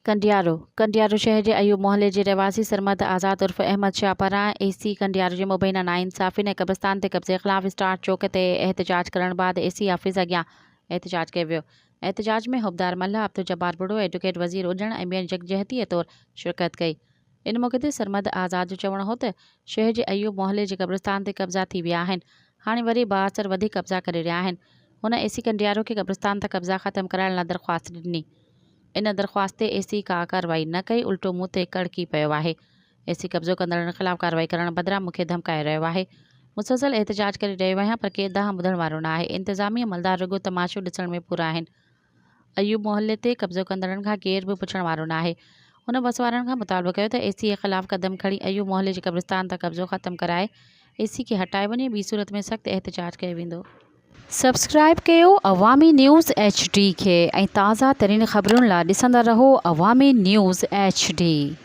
ڪنڊيارو، ڪنڊيارو شهر جي ايوب محلي جي رهواسي سرمد آزاد عرف احمد شاهه پاران اي سي ڪنڊيارو جي مبينا ناانصافين ۽ قبرستان تي قبضي خلاف اسٽار چوڪ تي احتجاج ڪرڻ بعد اي سي آفيس اڳيان احتجاج ڪيو ويو. احتجاج ۾ حبدار ملاح، عبدالجبار ٻرڙو، ايڊوڪيٽ وزير اڄڻ ۽ ٻين يڪجهتيء طور شرڪت ڪئي. ان موقعي تي سرمد آزاد جو چوڻ هو ته شهر جي ايوب محلي جي قبرستان تي قبضا ٿي ويا آهن، هاڻي وري بااثر وڌيڪ قبضا ڪري رهيا آهن. هن اي سي ڪنڊيارو کي قبرستان تان قبضا ختم ڪرائڻ لاء درخواست ڏني. ان درخواست تي اي سي ڪا ڪارروائي نه ڪئي الٽو مون تي ڪڙڪي پيو آهي. اي سي قبضو ڪندڙن خلاف ڪارروائي ڪرڻ بدران مون کي ڌمڪائي رهيو آهي. مسلسل احتجاج ڪري رهيو آهيان پر ڪير دانهن ٻڌڻ وارو نه آهي. انتظامي عملدار رڳو تماشو ڏسڻ ۾ پورا آهن. ايوب محلي تي قبضو ڪندڙن کان ڪير به پڇڻ وارو نه آهي. هن وس وارن کان مطالبو ڪيو ته اي سي خلاف قدم کڻي ايوب محلي جي قبرستان تان قبضو ختم ڪرائي اي سي کي هٽايو وڃي ٻي صورت ۾ سخت احتجاج ڪيو ويندو. سبسڪرائب ڪيو عوامي نيوز ايڇ ڊي کي ۽ تازه ترين خبرن لا ڏسندا رهو عوامي نيوز ايڇ ڊي.